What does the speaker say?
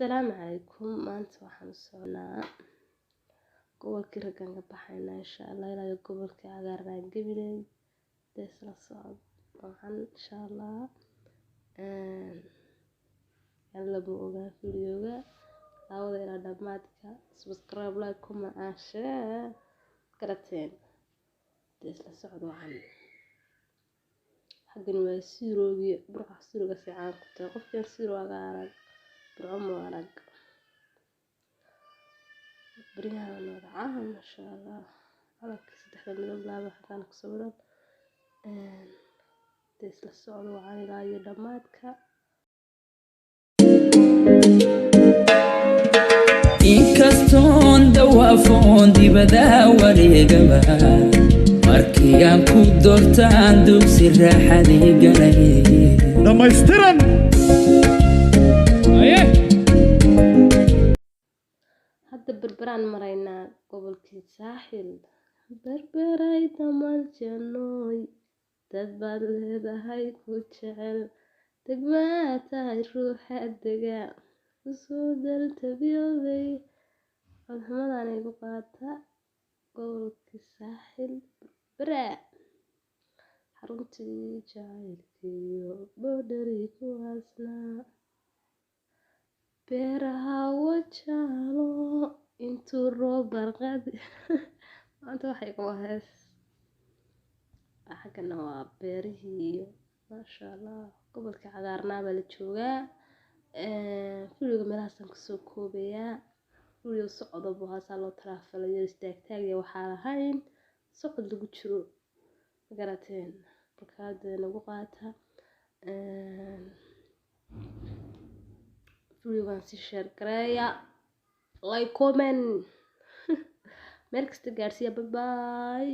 Asalaamu calaykum. Maanta waxaan u soconaa gobolkii raggan ka baxaynaa insha Allah ilaa iyo gobolkii cagaarnaa Gabiley. Dee isla socod wacan insha Allah. Yalla buu ogaa videoga daawada ilaa dhammaadka. Subscribe, like, comment and share garateen. Dee isla socod wacan. Xaggan waa siroogii Burco, sirooga si caan ku tahay. Qofkan sirooga arag Burco mu arag baryahan wada caan masha Allah. Calanka saddexda midab laaba xaggan ku sawiran. Dee isla socod wacan ilaa iyo dhammaadka. Inkastoon dawaafoon dibadaha wareegaba, markiiaan ku doortaan dugsi raaxadii galay dhammaystiran. Hadda Berberaan maraynaa, gobolkii Saaxil. Berberay damal jannooy, dad baad leedahay ku jecel, degmaa tahay ruuxa dega kusoo daltabiyoobay. Codxumadan igu qaata. Gobolkii Saaxil, Berbera, xaruntii jacaylkiiyo boodhari kuwaasna beeraha Wajaalo intuu roob barqadi. Maanta waxay ku hees. Xaggana waa beerihii iyo maasha Allah gobolka cagaarnaa baa la joogaa. Videoga meelahaasaan kusoo koobayaa. Video socdo buu haasaa loo taraafalayo, istaagtaag iyo waxaa lahayn, socod lagu jiro ma garateen. Marka hadda nagu qaata videogan, si share gareeya, like, comment, meel kasta gaarsiiya. Bye bye.